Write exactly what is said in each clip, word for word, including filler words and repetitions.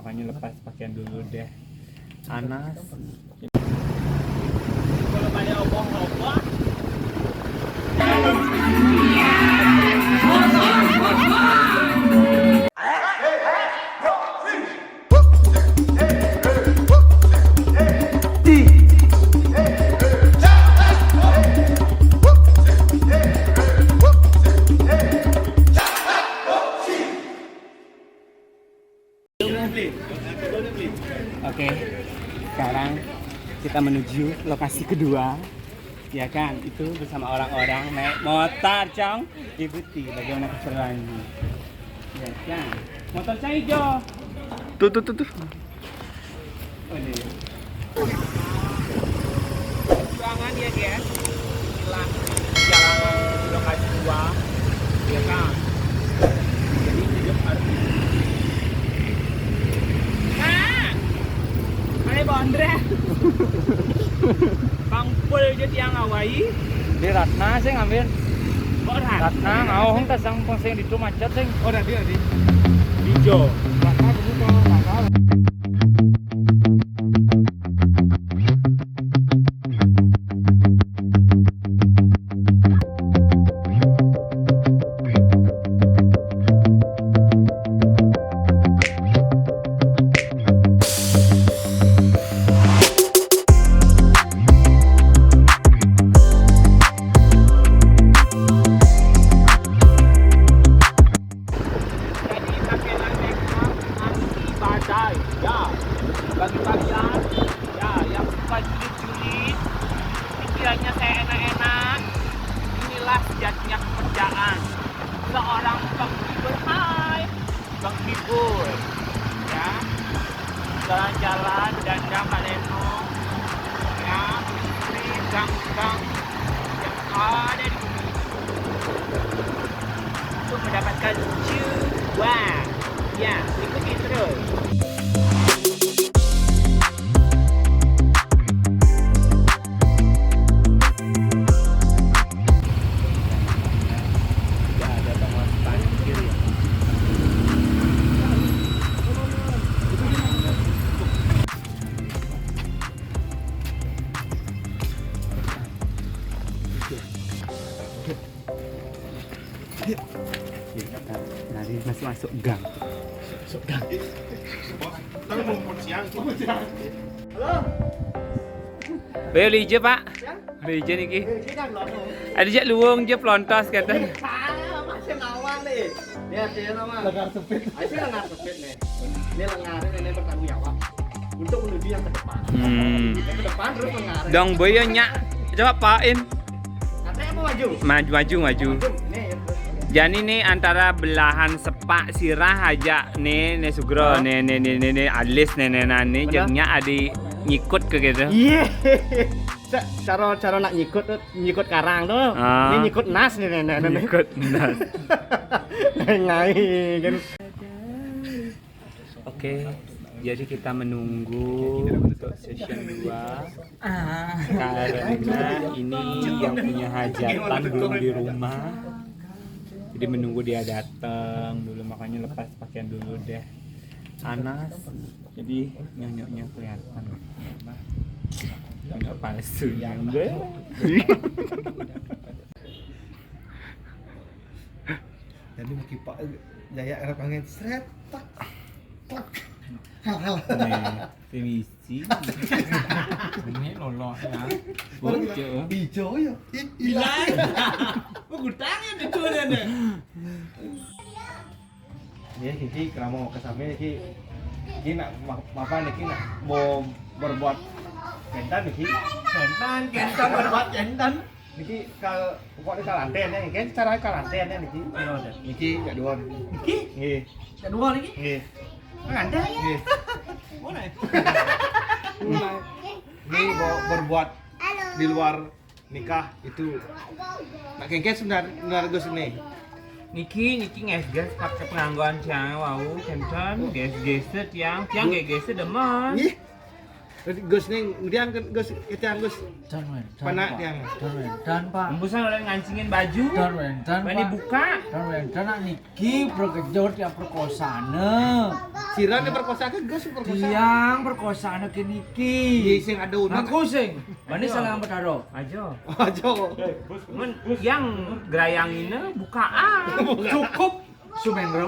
Makanya lepas pakaian dulu deh. Panas. Oke, sekarang kita menuju lokasi kedua, ya kan? Itu bersama orang-orang naik motor, cong. Ikuti bagaimana keseruannya, ya kan? Motor saya hijau. Tuh, tuh, tuh, tuh. Oh, ini. Perjuangan ya, guys. Inilah perjalanan lokasi dua, ya kan? Jadi hidup harus Nah, mana bondre? Bang Pul aja tiang awai. Di Ratna sih ngambil. Kok Ratna? Ratna ngawong tas yang ponsel di macet sih. Oh, tadi, tadi. Hijau. Ratna dulu kalau nggak salah. Jadi pakailah makeup anti badai. Ya, bagi kalian, ya, yang suka julid-julid, pikirannya seenak-enak, inilah sejatinya pekerjaan seorang penghibur. Hai, penghibur, ya. Jalan-jalan, dandan, Pak Leno, ya, istri, gang-gang yang ada di bumi ini untuk mendapatkan cuan. Ya, ikuti terus. Tidak ada tempat parkir ya. Yuk, kita lari masuk-masuk gang. Masuk gang. Halo. Bae lije, Pak. Lije niki. Ada jak luwung je pelontos kata. Salah, masih ngawal nih. Lihat dia nama. Lengar sepit. Ayo lengar sepit nih. Ini lengar ini bertanggung jawab untuk menuju yang ke depan. Hmm. Yang ke depan terus lengar. Dong boy ya, nyak. Coba pain. Katanya mau maju. Maju, maju, maju. Maju. Nih, ya, terus. Jadi nih antara belahan sepak sirah aja nih, nih Sugro, nih, nih, nih, nih, nih, alis, nih, nih, nah, nih, jadinya ada nyikut ke gitu. Iya. Ca-, cara, cara nak nyikut tuh, nyikut karang tuh. Ah. Ini nyikut nas nih, nih, nih, nih. Nyikut nas. Ngai kan. Oke, jadi kita menunggu untuk session dua. Karena ini yang punya hajatan belum di rumah. Jadi menunggu dia datang dulu, makanya lepas pakaian dulu deh. Panas. Jadi nyonyoknya kelihatan. Nyonyok palsu. Jadi mau kipak jaya arep angin sret tak tak. Hal-hal. Nih, permisi. Ini lolos ya. Bocor. Hijau ya. Hilang. Kok gutangnya itu nih. Ya, Kiki, kenapa mau ke sana, Kiki? Kiki nak ma-, apa nih, Kiki nak mau berbuat kentan nih, Kiki? Kentan, kentan, berbuat kentan. Niki kal-, pokoknya kalanten ya, kan cara kalanten ya niki. Niki jak dua. Niki? Nggih. Jak dua niki? Nggih. Kalanten? Nggih. Mana? Ini mau berbuat di luar nikah itu. Nak kengkes benar, benar Gus ini. Niki, niki nges gas pakai pengangguan tiang wau, kenton, ges ges tiang, tiang ges ges demen. Nggih. Gus ning, diang Gus, ketiang Gus. Dan wénten, Panak Pak. Tiang. Dan wénten, Pak. Embusan orang ngancingin baju. Dan wénten, Pak. Buka. Dan wénten, nak niki perkejot ya perkosane. Sira ne perkosa ke Gus perkosa? Tiang perkosane ke niki. Iya, sing ada undang. Aku sing. Bani salah betaro. Aja. Aja. Men, yang gerayangine bukaan. Cukup Sumendra.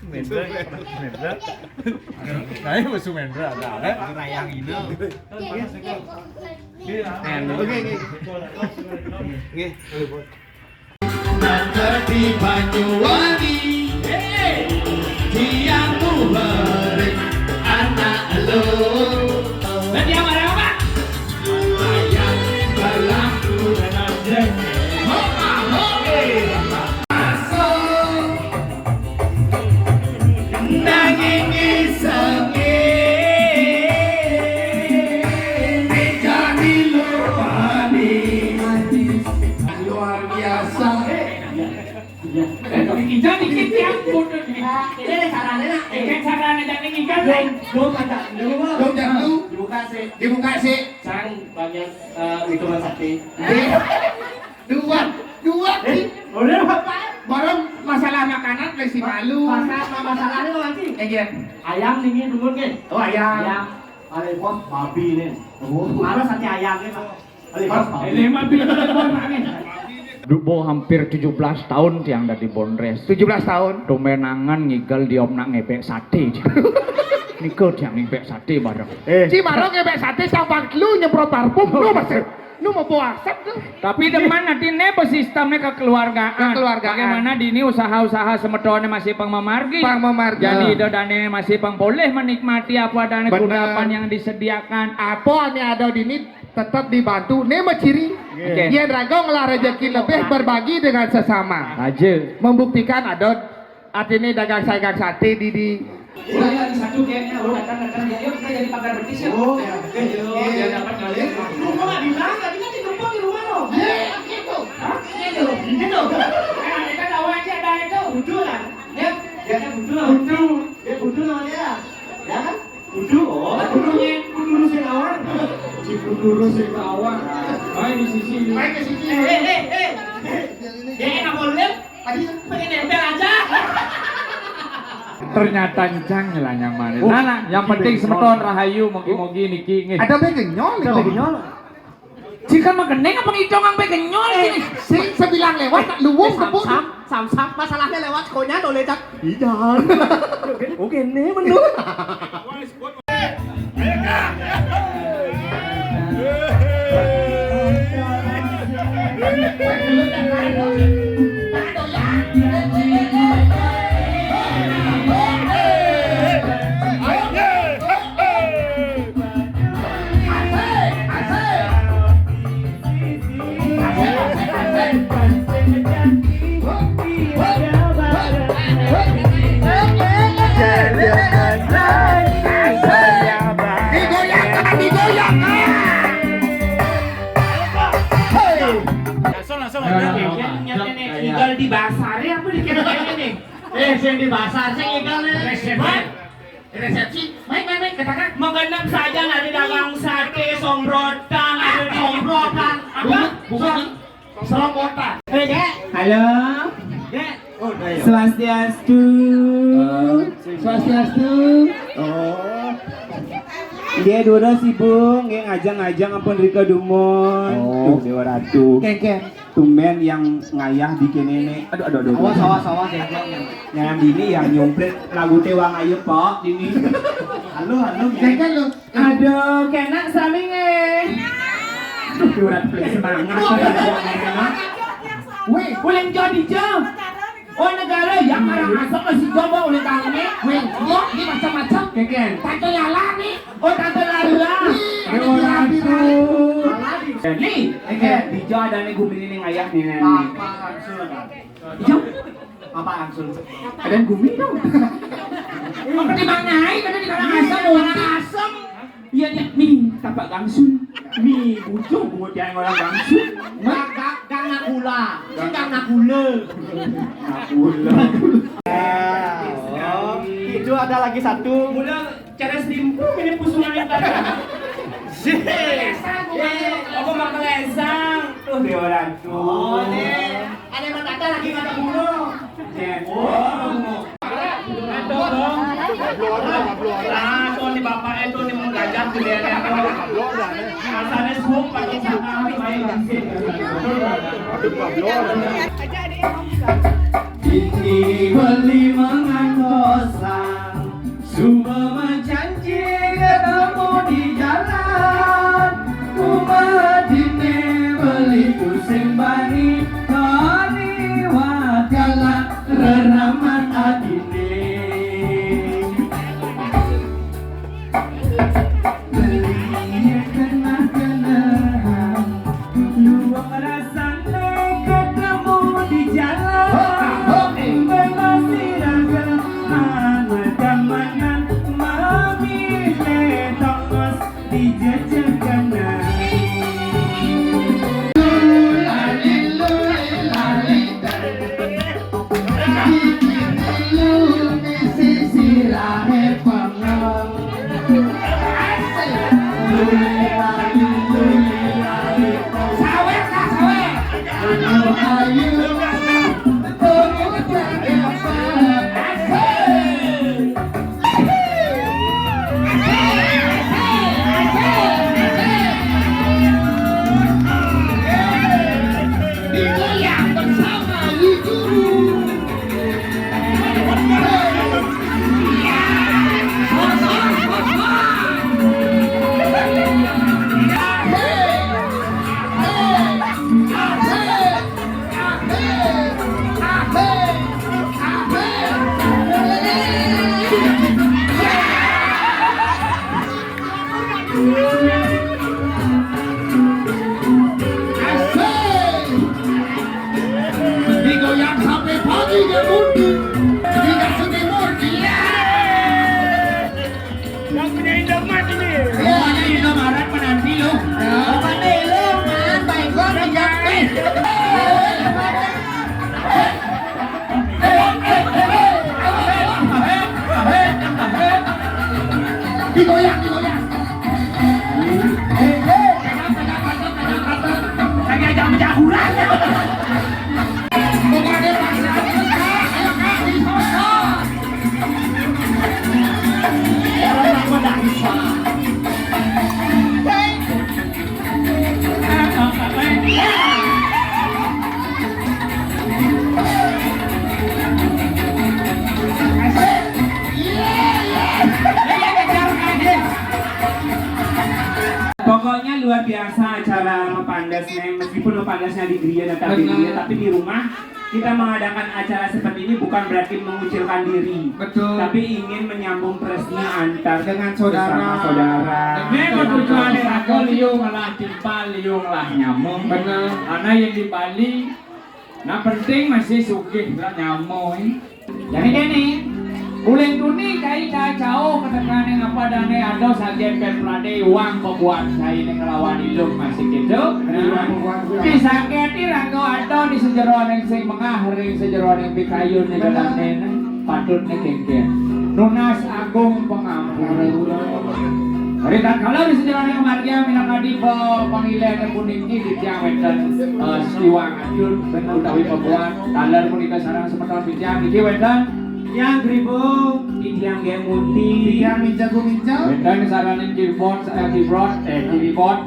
Sumendra. Sumendra. Nah, itu Sumendra ada, eh? Gerayangine. Oke, oke. Oke. Nang di Banyuwangi, tiang tuwering anak lo. Berarti apa, apa? Ayam berlaku dalam dek. Hopa, hopa. Nanging isenge dadi luwani. Luar biasa. Iya. Eh, kok diinjak dikit ya, bodoh nih. Nah, ini nih caranya, nak. Eh, kan caranya jangan diinjak, Bang. Dong, dong, dong, dong. Dibuka sih. Dibuka sih. Sang bagian, eh, hitungan sakti. Dua, dua, eh, sih. Udah, Bapak. Barang masalah makanan, masih malu. Masa-, masalahnya lo, Anci? Eh, iya. Ayam dingin dulu, nih. Oh, ayam. Ayam. Paling bos, babi, nih. Oh. Malas hati ayamnya, Pak. Paling bos, babi. Eh, lima puluh, lima puluh, Pak, nih. Dubo hampir tujuh belas tahun tiang dadi Bondres. Tujuh belas tahun? Tumenangan ngigel diom nak ngebek sate. Niko tiang ngebek sate bareng. Eh. Ci bareng ngebek sate, sampai lu nyemprot parfum, lu masih. Nu mau bawa asap tuh. Tapi demen atine besistemne kekeluargaan. Kekeluargaan. Bagaimana dini usaha-usaha semetone masih pang mamargi. Pang mamargi. Jadi ida dane masih pang boleh menikmati apa adanya. Bener. Kudapan yang disediakan. Apa ane ada dini tetap dibantu. Ne maciri. Oke. Yen raga ngelah rezeki lebih, berbagi dengan sesama. Aja. Membuktikan ada Artinya dagang sagang sate di, di. Saya lagi satu gengnya, lo datang, datang, ya, yuk kita jadi pagar betis ya. Oh, ya. Oke, yuk, biar dapat kali. Lu kok nggak bilang, tadi kan ditumpang di rumah lo. Iya, gitu. Hah? Gitu, gitu. Nah, mereka tahu aja ada itu, Udu lah. Ya, dia kan Udu lah. Udu. Ya, Udu namanya. Ya kan? Udu, oh, Udunya, Udu Rusikawan. Si Udu Rusikawan. Main di sisi. Main ke sisi. Eh, eh, eh, eh. Dia nggak boleh. Tadi pengen nempel aja. Ternyata encang lah nyaman. Oh, nah, nah, yang penting semeton rahayu, mogi-mogi niki nggih. Ada begenyol nih. Ada begenyol. Jika mah geneng apa ngidong ang begenyol ini? Sing sebilang lewat, tak luwung kebun. Samsam, samsam, masalahnya lewat konya oleh tak. Ijan. Oke, nih bener. Digoyang, digoyang. Langsung, langsung. Tinggal di pasar ya, apa di kene nih? Eh, sing di pasar, sing tinggal nih. Resepsi. Resepsi. Main, main, main, katakan. Mau genep saja, ada dagang sate, somprotan, ada di somprotan. Apa? Bubut, bubut. Serombotan. Eh, Dek. Halo. Dek. Oh, iya. Swastiastu. Eh, Swastiastu. Oh. Nggih, durus Ibu, nggih ngajeng-ngajeng ampun rika dumun. Oh. Tuh, Dewa Ratu. Kengkeng. Tumben yang ngayah di kene ne. Aduh, aduh, aduh, aduh. Awas, awas, awas, kengkeng. Yang dini yang nyumprit lagu tewang ayo, Pak, dini. Halo, halo, kengkeng lo. Aduh, kenak sami nggih. Aduh, ora plek semangat. Wih, uleng jodi jo. Oh, negara yang marang asok masih coba oleh tangannya. Wih, kok ini macam-macam. Keken. Tante Lala nih. Oh, Tante Lala. Nih, ada di Lala, di Lala. Nih, oke, di jo ada nih gumi ini ngayah nih. Apa langsung? Ijo? Apa langsung? Ada gumi dong. Apa di mana? Ada di mana asam? Orang asam. Iya, dia mi tapak gangsun. Mi bujur buat yang orang gangsun. Mah? Gang, gang, gang nakula. Gang nakula. Nakula. Oh, gitu. Ada lagi satu. Mudah cari selimpu ini pusungan yang tadi. Sih. Apa makan lesang? Tuh dia orang tuh. Oh, nih. Ada yang matata lagi kata bungo. Cek. Oh, bungo. Aduh, dong. Ah, tuh nih bapaknya tuh nih mau gajah tuh dia tuh. Rasanya sup pakai sana main di sini. Ini beli mengandosang, semua menjanji ketemu di jalan. Umat ini beli pusing bani, koni wakalah reraman adine. Beli kena-kenaan, luang rasane ketemu di jalan. Belasi raga, amat-amatan, mamile tongos di jejeganan. Asik. Digoyang sampai pagi dia murni. Dikasih timur dia. Yang punya Indomaret ini. Iya, punya Indomaret menanti lu. Ya. Bapak nih lu, man, baik gua. Digoyang, digoyang. Lagi ajak menjahuran. Bukan dia paksa, ayo, Kak, disoso. Orang aku dah bisa. Pokoknya luar biasa acara Mepandes nih, meskipun Mepandesnya di griya, tetap di griya, tapi di rumah kita mengadakan acara seperti ini bukan berarti mengucilkan diri, betul, tapi ingin menyambung tresnya antar dengan saudara. Sesama saudara. Nek kudu tujuane raga liya ngelah timpal, liya ngelah nyamung. Bener. Ana yang di Bali, nah, penting masih sugih lah nyamung. Jadi gini, uling tuni kai cacao ketekan yang apa dane ada saja pemplade uang pembuat saya ini ngelawan hidup masih gitu. Nah, bisa keti raga ada di sejeroning sing mengah, ring sejeroning pikayun di dalam patut nih kengkeng. Nunas agung pengampun. Hari tatkala di sejeroning marga minangka dipa pangilene puniki titiang wenten, eh, setiwang ajun utawi pembuat taler punika sareng semeton titiang niki wenten. Yang gribo, titiang nggih muti. Titiang minca guminca. Wenten saraning keyboard, eh, keyboard, eh, keyboard.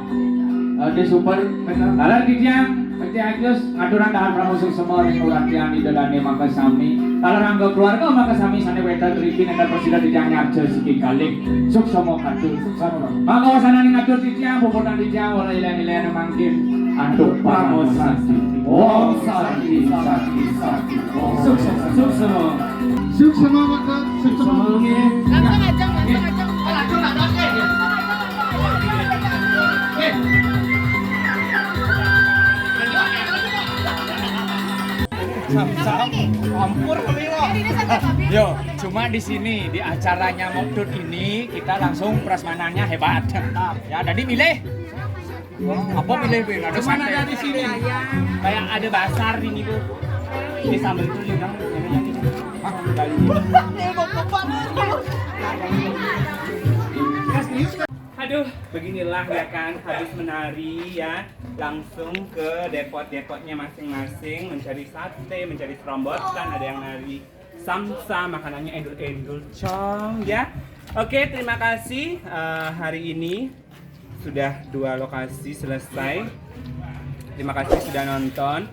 Eh, di super. Bener. Taler titiang, titiang Agus, ngaturan dahar pramu suksema ring uratian ida dane maka sami. Taler angga keluarga maka sami sane wenten riki nenten presida titiang nyarja siki kalih. Suksema katur. Suksema. Maka wasananing atur titiang, puputan titiang, wala ilen-ilen mangkin antuk parama santi. Om santi, santi, santi. Om. Suksema. Suksema. Suksema, Pak. Suksema. Langsung aja, langsung aja. Ampur kami, Wak. Yo, cuma di sini, di acaranya Mokdut ini, kita langsung prasmanannya hebat. Ya, jadi milih. Apa milih, Win? Ada sate. Ada di sini. Kayak ada basar ini, Bu. Ini sambal itu, ya, Kang. Ini yang ini. Aduh, beginilah ya kan, habis menari ya, langsung ke depot-depotnya masing-masing, mencari sate, mencari serombotan, ada yang nari samsa, makanannya endul-endul cong ya. Oke, terima kasih. Eh, hari ini sudah dua lokasi selesai. Terima kasih sudah nonton.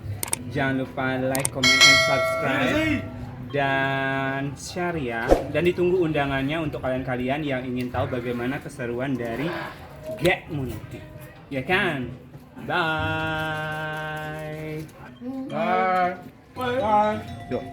Jangan lupa like, comment, and subscribe, dan share ya. Dan ditunggu undangannya untuk kalian-kalian yang ingin tahu bagaimana keseruan dari Gek Munti. Ya kan? Bye. Bye. Bye. Yuk.